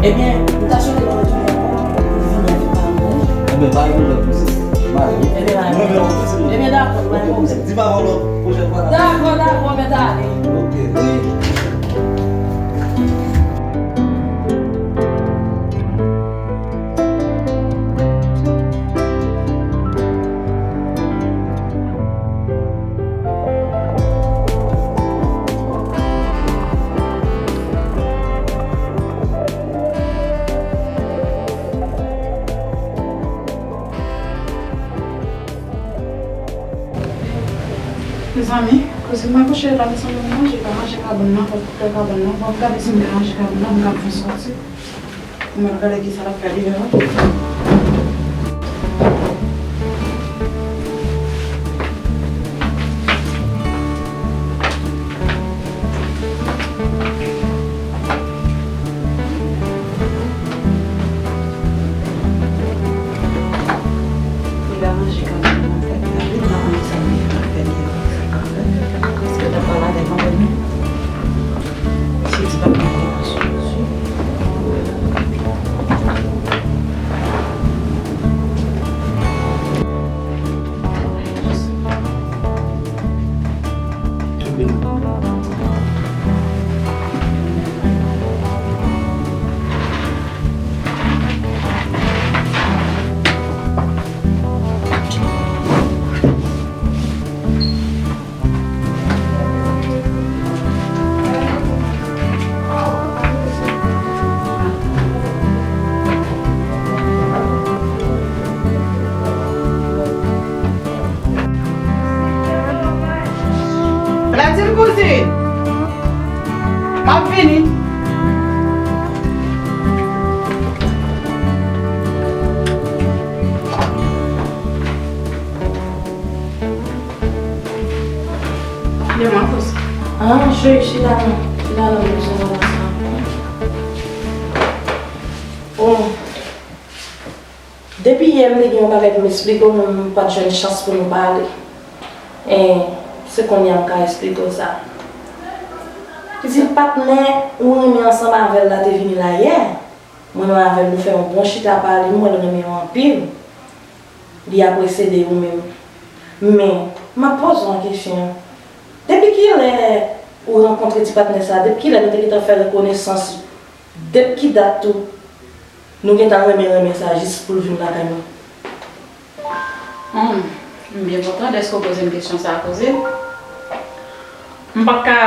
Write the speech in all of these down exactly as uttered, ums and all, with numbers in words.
Ebyen, m ta swete nou retounen ankò pou vini avèk paran mwen. Ebyen, pa gen lòt pwoblèm. Mari. Ebyen, mari. Mwen menm, mwen menm. Ebyen, dakò, mari. Di pa yon lòt pwochèn fwa. Dakò, dakò, mèt ale. Ok. Wi. Mezanmi, kouzin mwen kouche la, desann nan manje, pa ranje kabann nan, pa fè kabann nan, bon, m gade si m ka ranje kabann nan, m ka fè soti. Mwen gade kisa l ap fè deyò. Li pa manje kanmenm, mwen fè gade, m pa konn kisa l ap fè deyò, sa kanmenm. Èske l ap pale avèk manman li? Si ti pa gen konprann sou mesye. Platin kouzin, m ap vini. Demen ankò sa. Ah, cheri, chita non. Chita non, m bezwen wè w sa. Oh. Depi yè m te gen yon bagay pou m eksplike w, men m pa t jwenn chans pou nou pale. E se kounye a m ka eksplike w sa. Pitit patnè ou renmen ansanm avè l la te vini la yè. Mwen menm avè l, nou fè yon bon chita pale, m wè l renmen w anpil. Li apresye de ou menm. Men, m ap poze w yon kesyon. Depi kilè ou rankontre ti patnè sa a? Depi kilè nou te gentan fè rekonesans? Depi ki dat tou nou gentan renmen renmen sa a jis pou l vin lakay mwen? Hum, m byen kontan dèske w poze m kesyon sa a, kouzin. M pa ka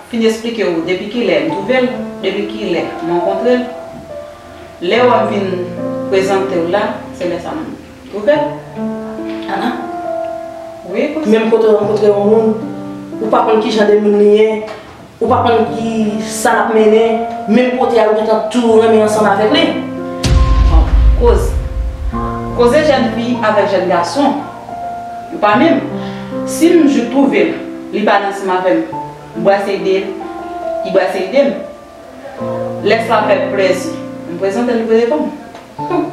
fin eksplike w depi kilè m twouve l, depi kilè m rankontre l. Lè w ap vin prezante w la, se lè sa m twouve l. Ana? Wi, kouzin. Menm kote w rankontre yon moun, ou pa konn ki jan de moun li ye, ou pa konn ki sa l ap mennen, menm kote a ou gentan tou renmen ansanm avèk li. Bon, koz. Koze jèn fi avèk jèn gason, yo pa menm. Si m jou twouve l, li pale ansanm avè m, m brase ide l, li brase ide m. Lè sa fè plezi, m prezante l pou devan m. Hum.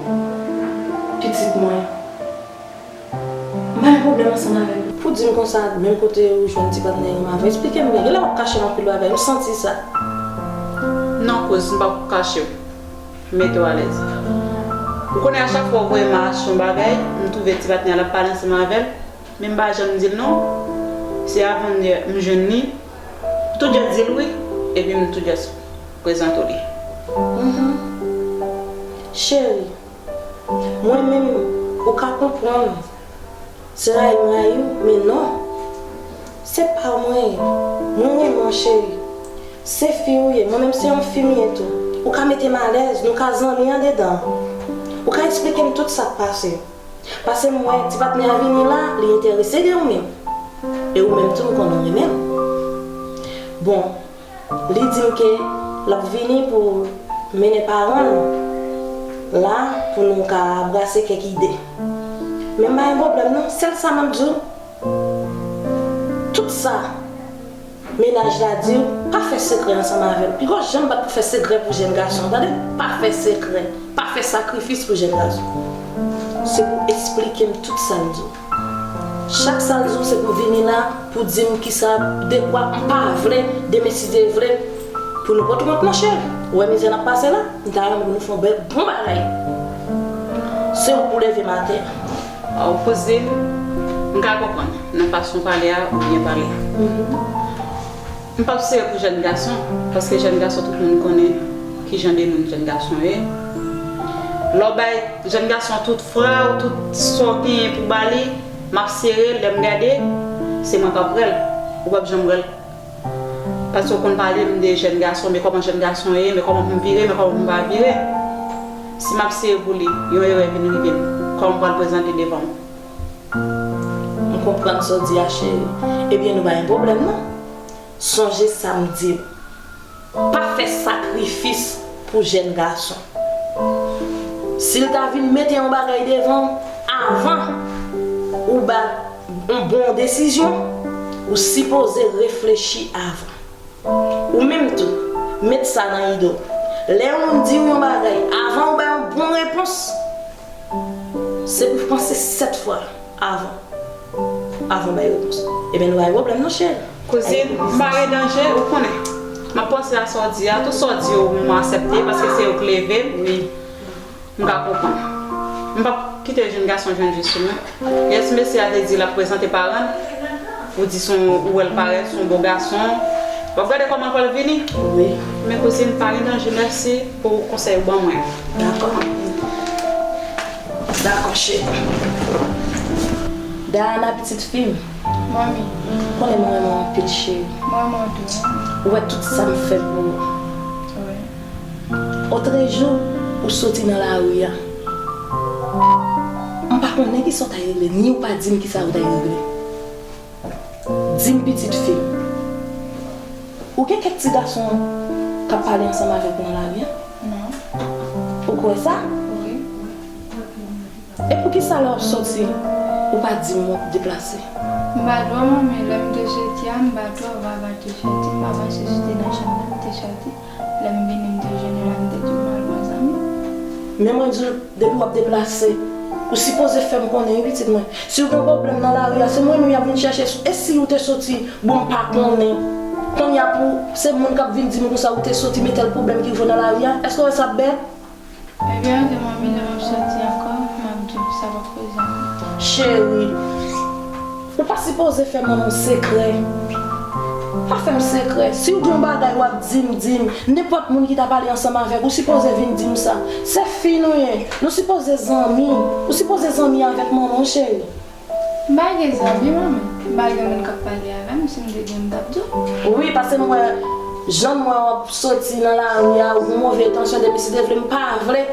Pitit mwen. M pa gen pwoblèm ansanm avè l. Pou di m konsa, menm kote ou jwenn ti patnè m avè, eksplike m byen. Genlè w ap kache m anpil bagay, m santi sa. Non, kouz, m p ap kache w. M mete w alèz. Ou konnen a chak fwa w voye m al achte yon bagay, m twouve ti patnè a l ap pale ansanm avè l, men m pa janm di l non. Se avanyè m jwenn li, m toujou di l wi, epi m toujou prezante w li. Mhm. Cheri, mwen menm, ou ka konprann, se rayi m rayi w, men non. Se pa mwen ye. Mwen renmen w, cheri. Se fi ou ye, mwen menm se yon fi m ye tou. Ou ka mete m alèz, nou ka zanmi andedan. Ou ka eksplike m tout sa k pase. Paske m wè ti patnè a vini la, li enterese de ou menm. E ou menm tou, m konnen w renmen l. Bon, li di m ke l ap vini pou mennen paran l la pou nou ka brase kèk ide. Men m pa gen pwoblèm non, sèl sa m ap di w, tout sa mennaj la di w, pa fè sekrè ansanm avè l. Piga w janm bat pou fè sekrè pou jèn gason, tande? Pa fè sekrè, pa fè sakrifis pou jèn gason. Se pou eksplike m tout sa l di w. Chak sa l di w se pou vini la pou di m kisa, de kwa m pa vle, demen si Dye vle, pou nou pot kont non cheri. Ou wè mizè n ap pase la? M ta renmen pou nou fè yon bèl bon bagay. Se ou pou leve m atè. Aw, kouzin, m ka konprann nan fason w pale a, ou byen pale. M p ap sere pou jèn gason, paske jèn gason tout moun konnen ki jan de moun jèn gason ye. Lè w bay jèn gason tout fra w, tout sa w genyen pou w ba li, m ap sere l, lè m gade, se mwen k ap wè l, ou p ap janm wè l. Paske w konn pale m de jèn gason, men kòman jèn gason ye, men kòman pou m vire, men kòman pou m pa vire. Si m ap sere pou li, yon erè vin rive m, kòman m pral prezante devan w? M konprann sa w di a, cheri. Ebyen, nou pa gen pwoblèm, non. Sonje sa m di w. Pa fè sakrifis pou jèn gason. Si l ta vin mete yon bagay devan w, avan ou ba yon bon desizyon, ou sipoze reflechi avan. Ou menm tou, met sa nan ide w. Lè yon moun di w yon bagay, avan ou bay yon bon repons, se pou w panse sèt fwa avan, avan w bay repons. Ebyen, nou pa gen pwoblèm non, cheri. Kouzin, m pa gen danje, ou konnen. M ap panse a sa w di a, tout sa w di yo, m aksepte, paske se yo k leve m. Wi. M ka konprann. M p ap kite jèn gason jwenn vi sou mwen. Yès, mesye a te di l ap prezante paran l. Ou di se yon, ou wè l parèt, se yon bo gason. W ap gade kòman l pral vini. Wi. Men kouzin, pa gen danje, mèsi pou konsèy ou ban mwen. Dakò. Dakò, cheri. Dayana, pitit fi m. Manmi. Ou konnen mwen renmen w anpil, cheri. Mwen renmen w tou, manmi. Ou wè tout sa m fè pou ou. Wi. Otrejou, ou soti nan lari a. M pa konnen kisa w t al regle, ni ou pa di m kisa ou t al regle. Di m, pitit fi m, ou gen kèk ti gason k ap pale ansanm avèk ou nan lari a? Non. Ou kwè sa? Wi. E poukisa lè w ap soti, ou pa di m w ap deplase? M pa dwe, manmi, lè m te soti a, m pa dwe, papa te soti, m pa panse se te nan chanm nan m te soti. Lè m vini, m te jwenn li la, m te di l m al wè zanmi. Men mwen di w, depi w ap deplase, ou sipoze fè m konnen, wi, pitit mwen. Si w gen pwoblèm nan lari a, se mwen menm y ap vin chèche. E si ou te soti, bon, m pa konnen. Kounye a pou se moun k ap vin di m konsa, ou te soti, men tèl pwoblèm ki rive w nan lari a, èske w wè sa ap bèl? Ebyen, oke, manmi, lè m ap soti ankò, m ap di w sa p ap koze ankò. Cheri, ou pa sipoze fè manman w sekrè. Pa fè m sekrè. Si w gen yon bagay w ap di m, di m. Nenpòt moun ki ta pale ansanm avèk ou, ou sipoze vin di m sa. Se fi nou ye. Nou sipoze zanmi. Ou sipoze zanmi avèk manman w, cheri. M pa gen zanmi, manmi. M pa gen moun k ap pale avè m. Si m te gen, m t ap di w. Wi, paske m wè, jan m wè w ap soti nan lari a, ou gon move entansyon, depi si te vle, m pa vle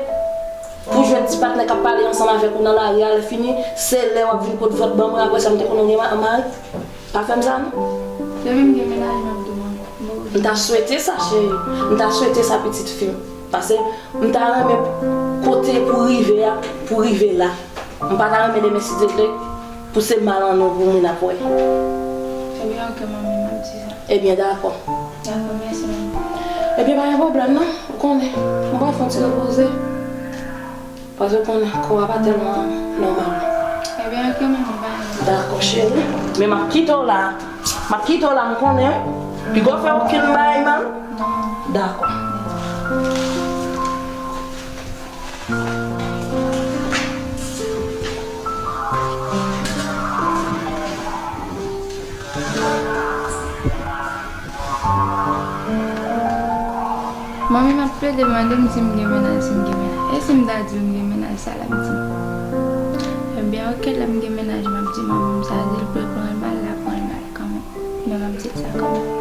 pou jwenn ti patnè k ap pale ansanm avèk ou nan lari a, lè fini, se lè w ap vin pot vant ban mwen, apre sa, m te konnen w gen ma-, mari. Pa fè m sa, non. Depi m gen mennaj, m ap di w, manmi. M ta swete sa, cheri. M ta swete sa, pitit fi m. Paske m ta renmen kote pou rive a, pou rive la. M pa ta renmen demen, si Dye vle, pou se mal an nou pou moun ap wè. Ebyen, oke, manmi, m ap di sa. Ebyen, dakò. Dakò, mèsi, manmi. Ebyen, pa gen pwoblèm, non. Ou konnen, m pral fè yon ti repoze. Paske w konnen, kò a pa tèlman nòmal. Ebyen, oke, manmi, pa gen pwoblèm. Dakò, cheri. Men m ap kite w la. M ap kite w la, m konnen. Piga w fè okenn bagay mal. Non. Dakò. Manmi, m ap plede mande m si m gen mennaj, si m gen mennaj. E si m ta di l m gen mennaj, sa l ap di m? Ebyen, oke, lè m gen mennaj, m ap di manmi m sa, di l pou l pran l ba l, l ap pran l ba l kanmenm. Men m ap di l sa kanmenm.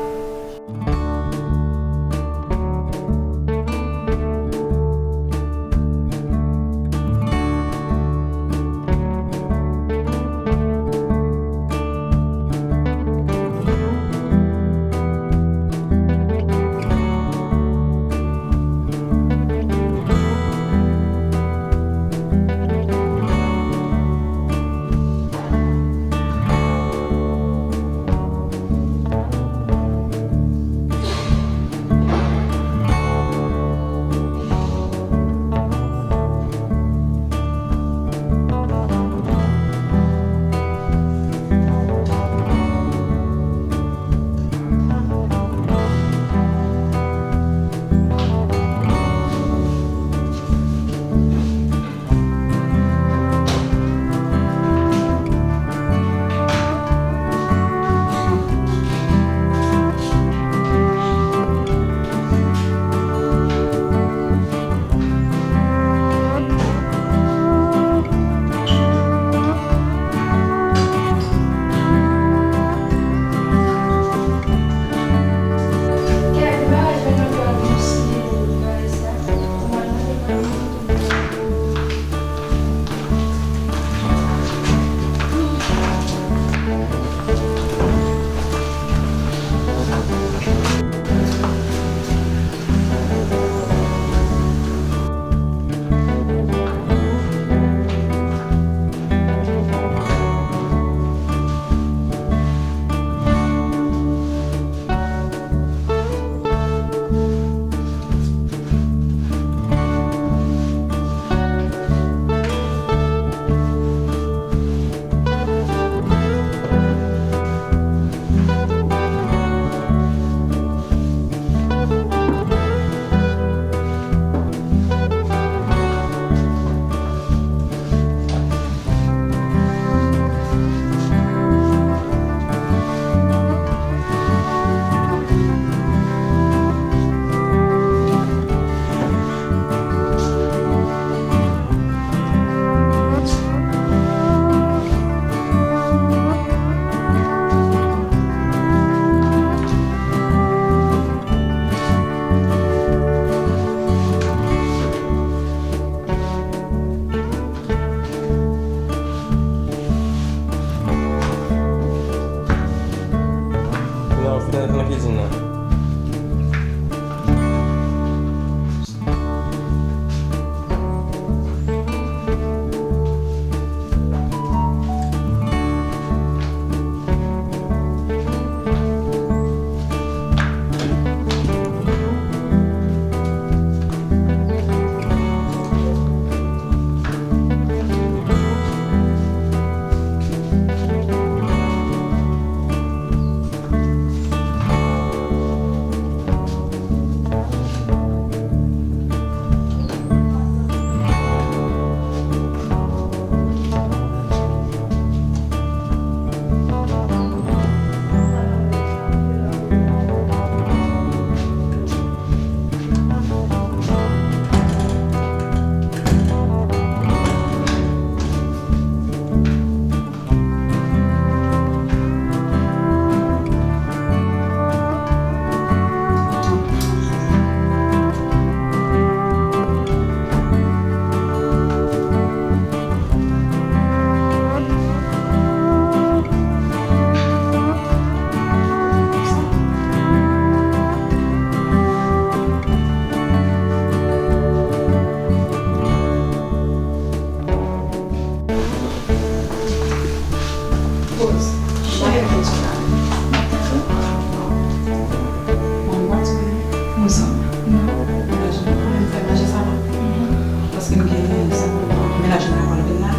Mennaj mwen ap antre la.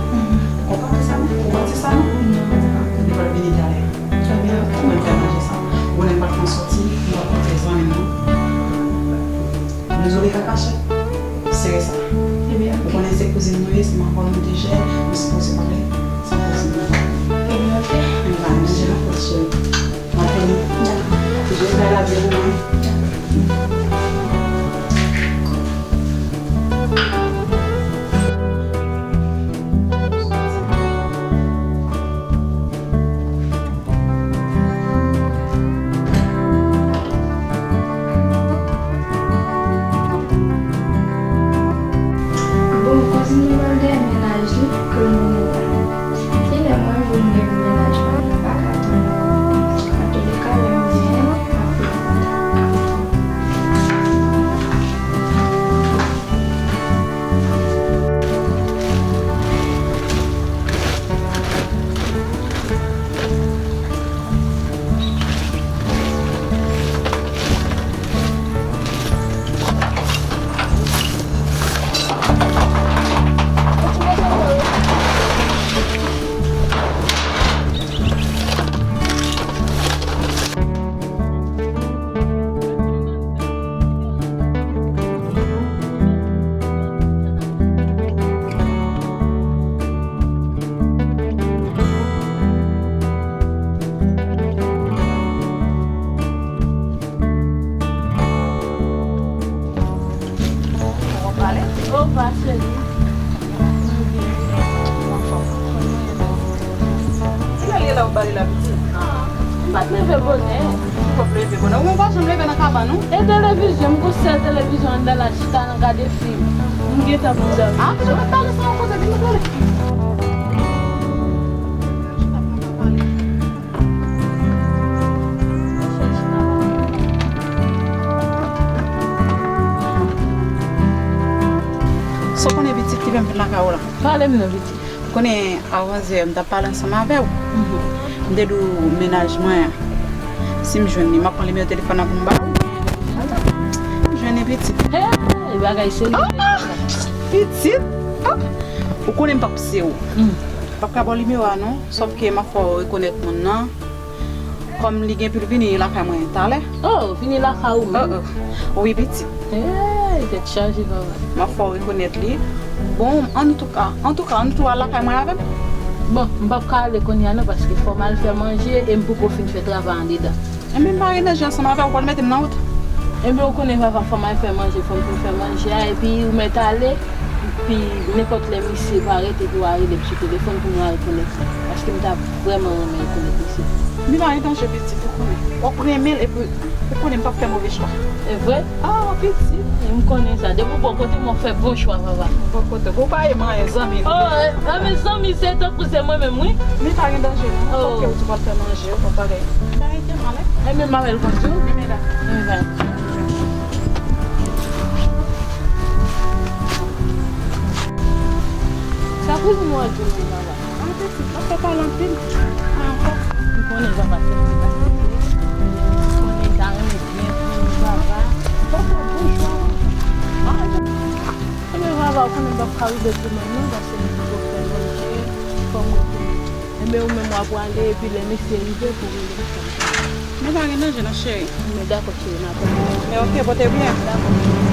Ou pa wè sa non? Ou pa wè sa non? Li pral vini talè. Mwen fè manje sa. Ou konnen m pa t konn soti, m ap kontre zanmi m nan. Dezole, kaka chè. Sere sa. Ou konnen se kouzin nou ye, se manman nou te jè, nou sipoze pale. Se kouzin nou. Ebyen, oke. Ann manje la, cheri. Mwen fini. Dakò. Jezi bay lavi pou mwen. Bon, kouzin nou pral dèyè mennaj li, Claude Moneda. Kilè mwen vin gen mennaj pa m, m pa ka tann ankò. Antouleka, lè m genyen l, m ap reponn. Opa, cheri. Kilè li ye la ou pale la, pitit? M pa t leve bonè. Ou p ap leve bonè? Ou menm pa janm leve nan kabann ou? E televizyon, m gon sèl televizyon anndan la, chita nan gade fim. M gentan pou dòmi. Ah, ou mèt pale sa yon kote, vin nou pale. Sa w konnen pitit ki fè m vin lakay ou la? Pale m non pitit. Ou konnen avan yè m t ap pale ansanm avè w. M te di w mennaj mwen an, si m jwenn li, m ap pran nimewo telefòn nan pou m ba ou. M jwenn li pitit. Hey, bagay serye. Ah, ah! Pitit? Ah! Ou konnen m p ap se w. M p ap ka ba w nimewo a non. Sòf ke m ap fè w rekonèt moun nan. Kòm li gen pou l vini lakay mwen talè. Oh, vini lakay ou menm? Oh, oh. Wi, pitit. Hey, tèt chaje, papa. M ap fè w rekonèt li. Bon, antouka, antouka, ann tou al lakay mwen avè m. Bon, m p ap ka ale kounye a non, paske fò m al fè manje e m poko fin fè travay andedan. Enben, m pa gen danje ansanm avè w, w pral mete m nan wout. Enben, ou konnen, papa, fò m al fè manje, fò m fin fè manje a, epi ou mèt ale. Epi nenpòt lè misye parèt epi w a rele m sou telefòn pou nou al rekonèt li. Paske m ta vrèman renmen rekonèt misye. Li pa gen danje pitit, ou konnen. W ap renmen l epi ou konnen m p ap fè move chwa. E vre? Ah, pitit. M konnen sa. Depi w bò kote m, w ap fè bon chwa, papa. Bò kote. Ou pa ye manyen zanmi li. Oh, eh, ah, men zanmi, se tankou se mwen menm, wi. Li pa gen danje, non. Oh. Fòk ke w di w ap fè manje, w ap bagay. Ba, rete mal, eh. Enben, m ap al konn di w. Enben, dakò. Sa kouzin ou an di w menm, papa? Ah, pitit, w ap fè pale anpil. Ah, ankò. M konnen papa se pitit la. M konnen l ta renmen byen pou papa. Papa, bonjou. Ah, enben, papa, ou konnen m p ap ka rive demen non, paske m poko fè manje, fò m rete. Enben, ou menm w a prale, epi lè misye rive, pou rele m. Men pa gen danje non, cheri. Men dakò, cheri, n a tann. Men oke, pote byen. Dakò.